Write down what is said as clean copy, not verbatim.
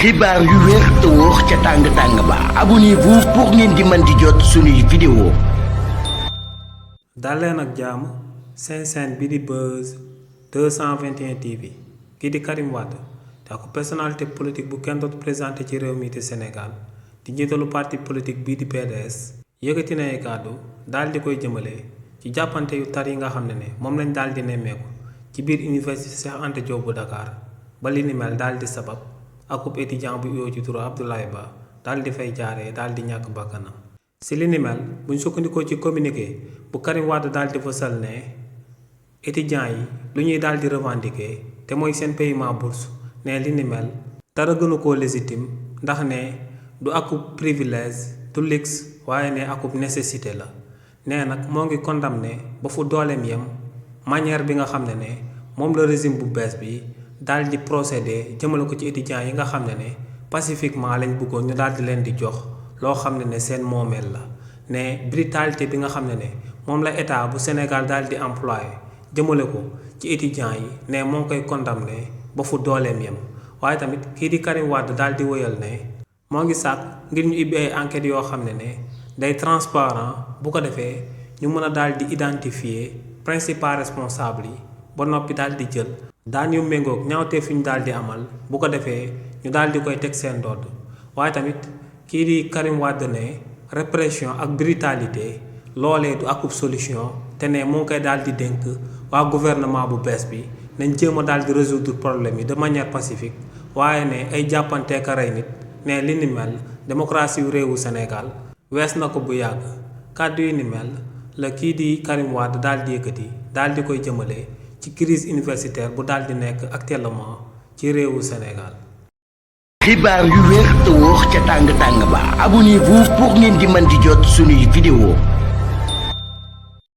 xibaar yu wér te wóor ca tàng ba abonnez-vous pour ngeen di mën di jot suñuy vidéo. daleen ak jàmm seen chaîne bi di Buzz 221 TV kii di Karim Wade te ak personnalité politique bu kenn dootu présenté ci réew mi di Sénégal di njiitalu parti politique bii di PDS yëkkati na ay kàddu daal di koy jëmale ci jàppante yu tar yi nga xam ne moom lañ daal di nemmeeku ci biir université Cheikh Anta Diop bu Dakar ba li ni mel daal di sabab akub étudiant bu yoo ci turu Abdoulaye Ba daal di fay jaaree daal di ñàkk bakkanam si li ni mel buñ sukkandikoo ci communiqué bu Karim Wade daal di fësal ne étudiants yi lu ñuy daal di revendiquer te mooy seen paiement bourse ne li ni mel dara gënu koo légitime ndax ne du akub privilège du luxe waaye ne akub nécessité la nee nag moo ngi condamné ba fu dooleem yem manière bi nga xam ne moom la régime bu bees bi daal di procédé jëmale ko ci étudiants yi nga xam ne pacifiquement lañ bëggoon ñu daal di leen di jox loo xam ne seen moomeel la ne brutalité bi nga xam ne moom la état bu Sénégal daal di employé jëmale ko ci étudiants yi ne moo ngi koy condamné ba fu dooleem yem waaye tamit kii di Karim Wade daal di wëyal ne moo ngi sàkk ngir ñu ibbi ay enquêtes yoo xam ne day transparent bu ko defee ñu mën a daal di identifier principal responsable yi ba noppi daal di jël daan yu méngoog ñaawtee fi ñu daal di amal bu ko defee ñu daal di koy teg seen ndodd waaye tamit kii di Karim Wade ne répression ak brutalité loolee du akub solution te ne moo ngi koy daal di dénk waa gouvernement bu bees bi nañ jéem a daal di résoudre problème yi de manière pacifique waaye ne ay jàppanteeka rey nit ne li ni mel démocratie yu réewu Sénégal wees na ko bu yàgg kàddu yu ni mel la kii di Karim Wade daal di yëkkati daal di koy jëmale ci crise universitaire bu daal di nekk actuellement ci réewu Sénégal. xibaar yu wér te wóor ca tàng ba abonnez-vous pour ngeen di mën di jot suñuy vidéo.